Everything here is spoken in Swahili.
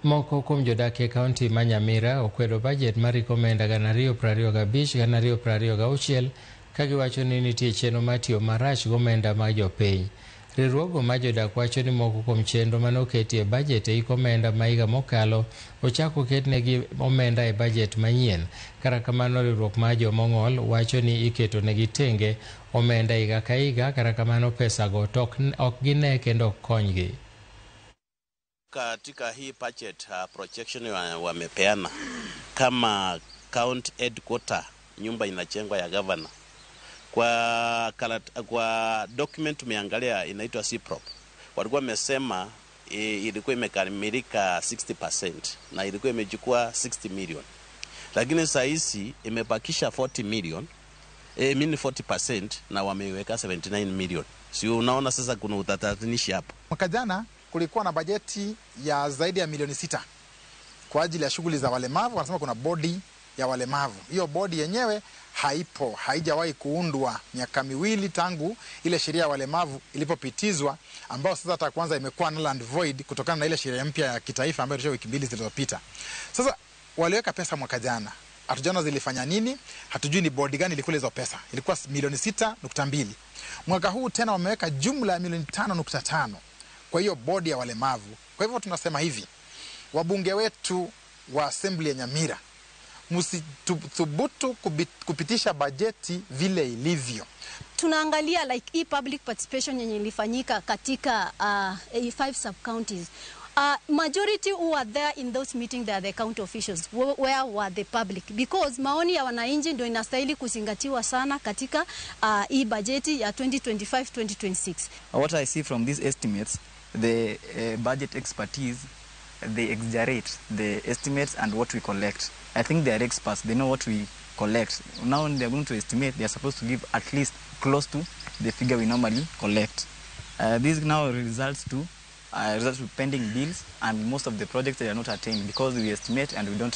Moko kuom jodak e kaunti ma Nyamira okwedo bajet mar omenda 2025-2026 ka giwacho ni nitie chenro mar tiyo marach gi omenda mag jopiny. Riwruogo mar jodak wacho ni moko kuom chenro mane oketi e bajet e hik omenda ma higa mokalo ochak oketnegi omenda e bajet manyien. Kata kamano, riwruok mar jomong'ol wacho ni iketo negi tenge omenda higa ka higa, kata kamano pesago to ok gine kendo ok konygi. Katika hii budget projection wamepeana kama county headquarter, nyumba inajengwa ya governor kwa document tumeangalia inaitwa CPROP, walikuwa wamesema ilikuwa imekamilika 60% na ilikuwa imechukua 60 million, lakini saa hizi imebakisha 40 million, mean 40%, na wameiweka 79 million. Si unaona sasa kuna utatanishi hapo? Mwaka jana kulikuwa na bajeti ya zaidi ya milioni 6 kwa ajili ya shughuli za walemavu. Wanasema kuna bodi ya walemavu. Hiyo bodi yenyewe haipo, haijawahi kuundwa miaka 2 tangu ile sheria ya walemavu ilipopitizwa, ambayo sasa hata kwanza imekuwa null and void kutokana na ile sheria mpya ya kitaifa ambayo ilitoka wiki 2 zilizopita. Sasa waliweka pesa mwaka jana, hatujaona zilifanya nini, hatujui ni bodi gani ilikula hizo pesa. Ilikuwa milioni 6.2. Mwaka huu tena wameweka jumla ya milioni 5.5 kwa hiyo bodi ya walemavu. Kwa hivyo tunasema hivi, wabunge wetu wa assembly ya Nyamira, msithubutu kupitisha bajeti vile ilivyo. Tunaangalia like hii public participation yenye ilifanyika katika five sub counties. Majority who are there in those meetings, they are the county officials. Where were the public? Because maoni ya wananchi ndio inastahili kuzingatiwa sana katika hii bajeti ya 2025-2026. What I see from these estimates, the budget expertise, they exaggerate the estimates and what we collect. I think they are experts. They know what we collect. Now when they are going to estimate, they are supposed to give at least close to the figure we normally collect. This now results to pending bills, and most of the projects, they are not attained because we estimate and we don't